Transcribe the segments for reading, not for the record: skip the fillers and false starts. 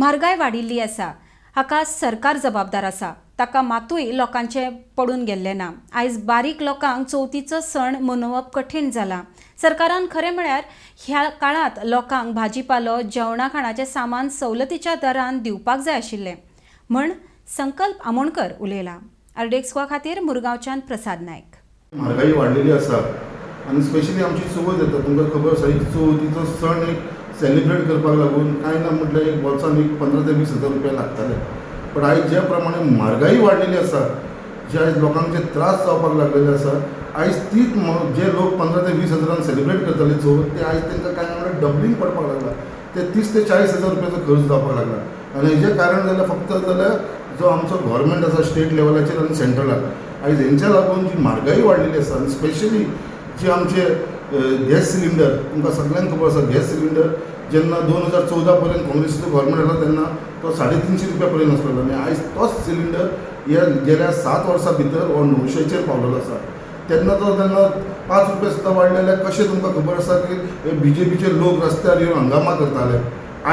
म्हारगाय वाडिल्ली आसा, हाका सरकार जबाबदार आसा. ताका मातूय लोकांचें पडून गेल्लें ना. आयज बारीक लोकांक चवथीचो सण मनोवप कठीण जाला. सरकारान खरें म्हळ्यार ह्या काळांत लोकांक भाजीपालो, जेवणा खाणाचें सामान सवलतीच्या दरान दिवपाक जाय आशिल्लें म्हण संकल्प आमोणकर उलयला. आरडीएक्स गोवा खातीर मुरगांवच्यान प्रसाद नायक. म्हारगाई वाडलेली आसा आनी स्पेशली आमची चवथ येता. तुमकां खबर आसा, एक चवथीचो सण एक सेलिब्रेट करपाक लागून कांय ना म्हटल्यार एक वर्सान एक 15 ते 20 हजार रुपया लागताले. पण आयज ज्या प्रमाणे म्हारगाई वाडलेली आसा, जे आयज लोकांक जे त्रास जावपाक लागलेले आसा, आयज तीच जे लोक 15 ते 20 हजारान सेलिब्रेट करताले चवथ, ते आयज तांकां कांय ना म्हटल्यार डबलींग पडपाक लागला. ते 30 ते 40 हजार रुपयाचो खर्च जावपाक लागला. आनी हेजें कारण जाल्यार फक्त जाल्यार जो आमचो गव्हर्मेंट आसा, स्टेट लेवलाचेर आनी सेंट्रलाक, आयज हेंच्या लागून जी म्हारगाई वाडलेली आसा. आनी स्पेशली जी आमचे गॅस सिलिंडर, तुमकां सगळ्यांक खबर आसा, गॅस सिलिंडर जेन्ना 2014 पर्यंत काँग्रेसीचो गव्हर्मेंट आसलो तेन्ना तो 350 रुपया पर्यंत आसलेलो आनी आयज तोच सिलिंडर ह्या गेल्या 7 वर्सां भितर हो 900चेर पावलेलो आसा. तेन्ना तो तेन्ना 5 रुपया सुद्दां वाडले जाल्यार कशें, तुमकां खबर आसा की हे बीजेपीचे लोक रस्त्यार येवन हंगामा करताले.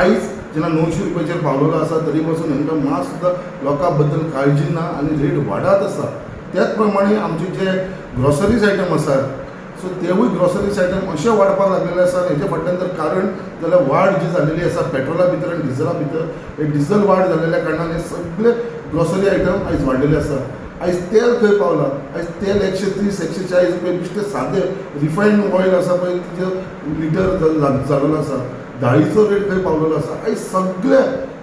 आयज जेन्ना 900 रुपयाचेर पावलेलो आसा, तरी पासून हेंकां मात सुद्दां लोकां बद्दल काळजी ना आनी रेट वाडत आसा. त्याच प्रमाणे आमचे जे ग्रॉसरीज आयटम आसात, सो तेवूय ग्रॉसरीज आयटम अशे वाडपाक लागलेले आसा. हेजे फाटल्यान जर कारण जाल्यार वाड जी जालेली आसा पेट्रोला भितर आनी डिझला भितर, हे डिझल वाड जालेल्या कारणान हे सगळे ग्रॉसरी आयटम आयज वाडलेले आसा. आयज तेल खंय पावलां? आयज तेल 130, 140 रुपया बेश्टे सादें रिफायंड ऑयल आसा पळय, तिजें लिटर जालेलो आसा. दाळीचो रेट खंय पावलेलो आसा. आयज सगळे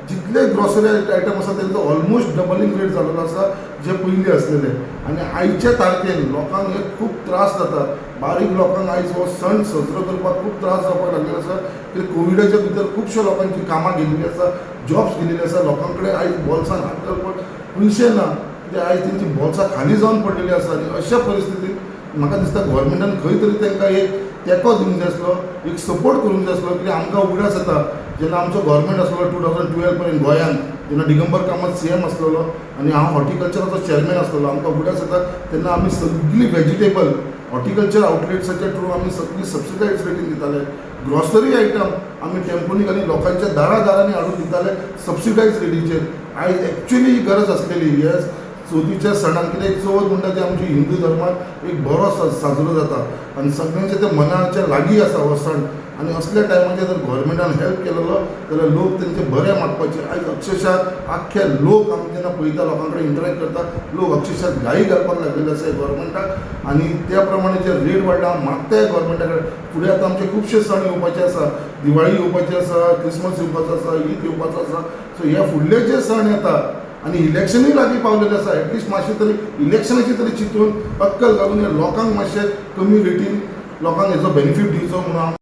जितले ग्रॉसरी आयटम आसा, तेंचो ऑलमोस्ट डबलिंग रेट जालेलो आसा जे पयलीं आसलेले. आनी आयच्या तारखेन लोकांक हे खूब त्रास जाता. बारीक लोकांक आयज हो सण साजरो करपाक खूब त्रास जावपाक लागलेलो आसा, कित्याक कोविडाच्या भितर खुबश्या लोकांची कामां गेल्लीं आसा, जॉब्स गेलेले आसा. लोकां कडेन आयज बोल्सान हात घालपाक पयशे ना, कित्याक आयज तेंची बोल्सां खाली जावन पडलेली आसा. आनी अशा परिस्थितीत म्हाका दिसता गव्हर्मेंटान खंय तरी तांकां एक तेंको दिवंक जाय आसलो, एक सपोर्ट करूंक जाय आसलो. कित्याक आमकां उगडास येता, जेन्ना आमचो गव्हर्मेंट आसलो 2012 पर्यंत गोंयांत, जेन्ना दिगंबर कामत सीएम आसलेलो आनी हांव हॉर्टिकल्चराचो चेअरमॅन आसलेलो, आमकां उगडास येता तेन्ना आमी सगळी व्हेजिटेबल हॉर्टिकल्चर आउटलेट्साच्या थ्रू आमी सगळी सबसिडायज रेटीन दिताले. ग्रॉसरी आयटम आमी टेम्पोनी घाली लोकांच्या दारा दारांनी हाडून दिताले सबसिडायज रेटीचेर. आयज एक्च्युली ही गरज आसलेली हे चवथीच्या सणाक, कित्याक चवथ म्हणटा ती आमची हिंदू धर्मात एक बरो साजरो जाता आनी सगळ्यांच्या ते मनाच्या लागीं आसा हो सण. आनी असल्या टायमाचेर जर गव्हर्मेंटान हेल्प केलेलो जाल्यार लोक तेंचे बरे मागपाचे. आयज अक्षरशः आख्खे लोक आमी जेन्ना पळयता, लोकां कडेन इंटरेक्ट करता, लोक अक्षरशः गाळी घालपाक लागलेले आसा गव्हर्मेंटाक. आनी त्या प्रमाणे जे रेट वाडला, हांव मागताय गव्हर्मेंटा कडेन, फुडें आतां आमचे खुबशे सण येवपाचे आसा. दिवाळी येवपाची आसा, क्रिसमस येवपाचो आसा, ईद येवपाचो आसा. सो हे फुडले जे सण येता आनी इलेक्शनूय लागीं पावलेलें आसा, एटलिस्ट मातशें तरी इलेक्शनाची तरी चिंतून, अक्कल घालून ह्या लोकांक मातशें कमी रेटीन लोकांक हेजो बेनिफीट दिवचो म्हणून हांव